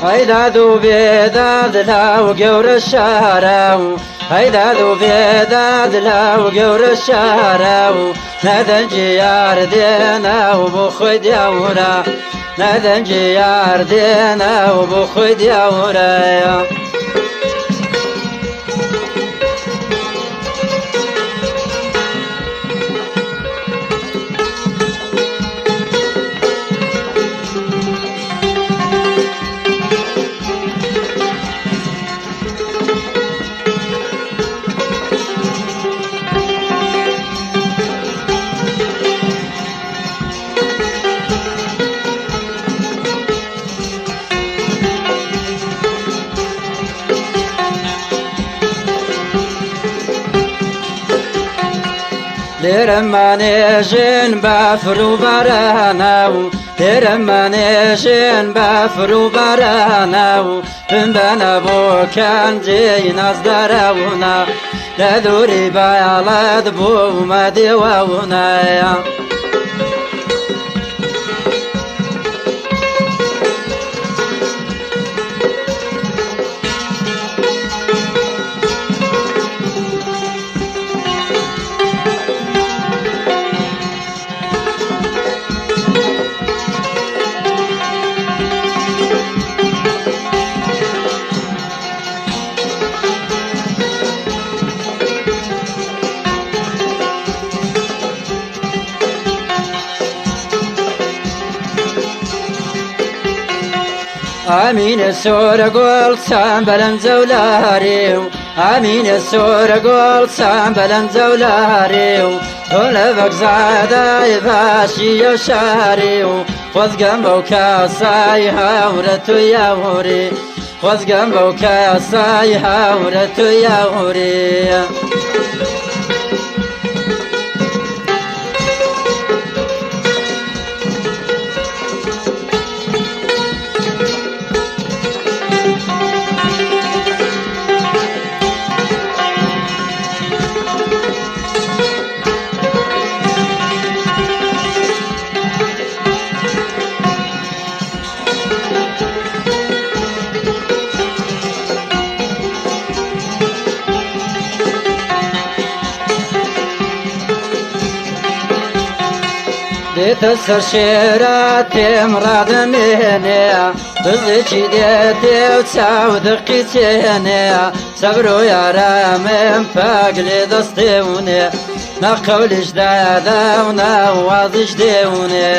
هەیداد و بێداد لاو گەورە شارە و هەیداد و بێداد لاو گەورە شارە و نەدەنگی یار دێنە و بۆ خۆی دیاورە نەدەنگی یار دێنە و بۆ خۆی دیاورەیە. لێرە مانێژێن بەفر و بارانە و لێرە مانێژێن بەفر و بارانە و بمبەنە بۆ کەنجێی نازدارەونا لە دووری بایەڵەت بوومە دێوەونایە. ئامینە سۆرە گۆڵ چام بەلەم جەولارێ و ئامینە سۆرە گۆڵ چام بەلەم جەولارێ و تۆ لە بەگزادای باشی ئەو شارێ و خۆزگەم بەو کاسای هاورە تو یاورێ خۆزگەم بەو کاسای هاورە تو یاورێ. دێتە سەر شێرە تێم ڕادەمێنێ بزێکی دێتێ و چاو دقی چێنێ سەبر و یارامم پاک لێ دەستێونێ نە قەولیش دادا و نە وازیش دێونێ.